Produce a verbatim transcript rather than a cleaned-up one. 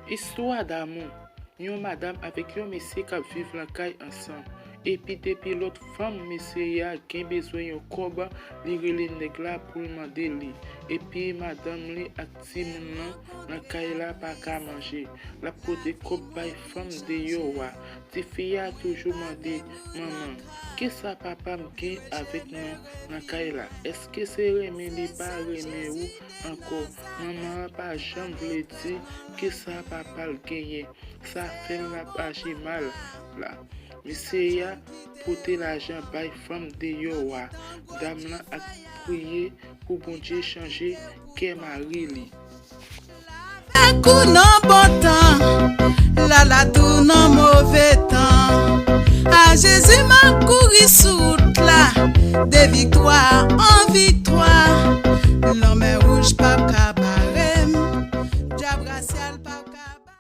Istwa damou. Yon madanm avèk yon mesye k ap viv nan kay ansanm. Epi depi lòt fanm mesye a gen bezwen yon kòb, li rele nèg la pou l mande li. Epi madanm li ak timoun nan nan kay la pa ka manje. L ap pote kòb bay fanm deyò a. Tifi a toujou mande, "Manman, kisa papa m gen avèk nou nan kay la? Èske se renmen li pa renmen ou ankò?" Manman an pa janm vle di kisa papa l genyen. Sa fè l ap aji mal la. Mesye a pote lajan bay fanm deyò a. Dam lan ap priye pou Bondye chanje kè mari li. Avèk ou nan bon tan, lala tou nan move tan. A Jezi m ap kouri sou wout la, de viktwa an viktwa. Lanmè wouj p ap ka bare m, dyab rasyal p ap